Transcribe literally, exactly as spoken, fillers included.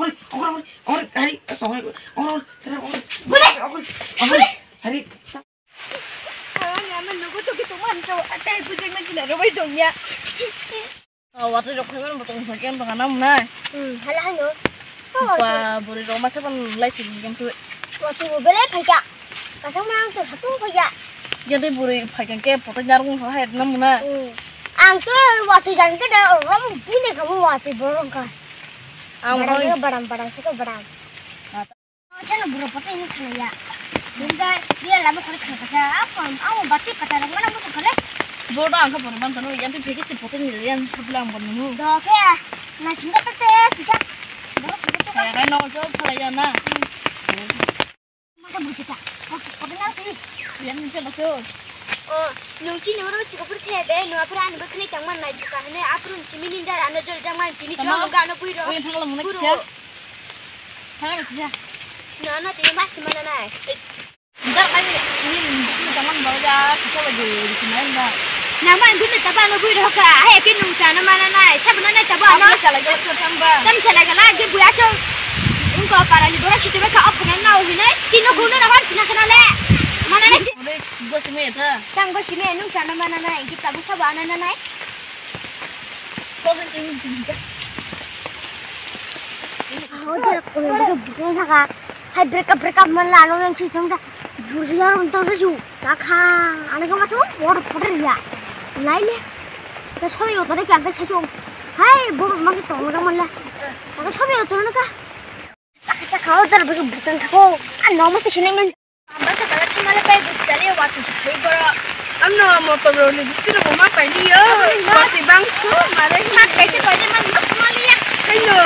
ongkori, ongkori, ongkori, hari, songkori, ongkori, ongkori, ongkori, ongkori, hari. Ani ama nugo to kitu man to, atai bujeng na jina robai dong ya. Wati rok khaiban botong sakian baka nam nai. Hmm, hala hano. Ba buri rok macha ban lai sini kan tu. Wati bo bele khaika. Kasang ma ang to satung ko ya. Jadi buri phai kan ke potai narung sa hai na muna. Hmm. Ang to wati jan ke da rom bune ka mo wati borong ka. Ang badam hoi. Ke badam, badam se ko badam. Mata. Oh, sana buro potai ni khana ya. Dungga dia lama kore khana ka. Apa? Ang bati kata rang mana mo kore. Bodo ang ka buri man tano yang tu phege se potai ni yang sabla ang bonu. Do ke. Na singa te te kisa. Buro potai to. Kaya kai no jo khala ya na. Hmm. Masa bujita. Kau kau kenal sih. Yang ni siapa tu? Oh, nung chini orang sih kau percaya deh, nung apa ani berkenai tang mana juga, hanya apa nung sih minin jar, anda jor jam kan sini cuma nggak ada bui roh. Oi, thang lamuna kia. Thang lamuna kia. Nah, nah, tini masih mana nai? Enggak kan ini ini jangan bawa ya, kita lagi di sini enggak. Nama yang dulu taba anu bui roh ka, hai ke nung sana mana nai, sabu nai taba anu. Apa salah jalan ke tambah? Tam salah kana ke bui asal. Engko parani bora situ beka op kana nau hinai, chino kuno na har sina kana le. Mana nai si. Udah gua sih meta. Tang gua sih me nung sana mana nai, kita bu sabu ana nai. Kau kan ini sih. Oh, dia kau yang betul betul saka. Hai break up break up mana anu yang sih tong dah. Buri aro tong dah ju. Saka, anu kau masuk water water ya. Lain ya. Terus kau yang tadi kan terus satu. Hai, bom masuk tong dah mana. Terus kau yang tong dah. Saka saka, oh, terus betul betul saka. Anu masih sini men. Basa kala thamale pai busi dali watu chikhai boro. Amno motor rok ni biskit rok ma pai liyo. Basi bang su mare. Sak kaise pai de man mas maliya. Haino.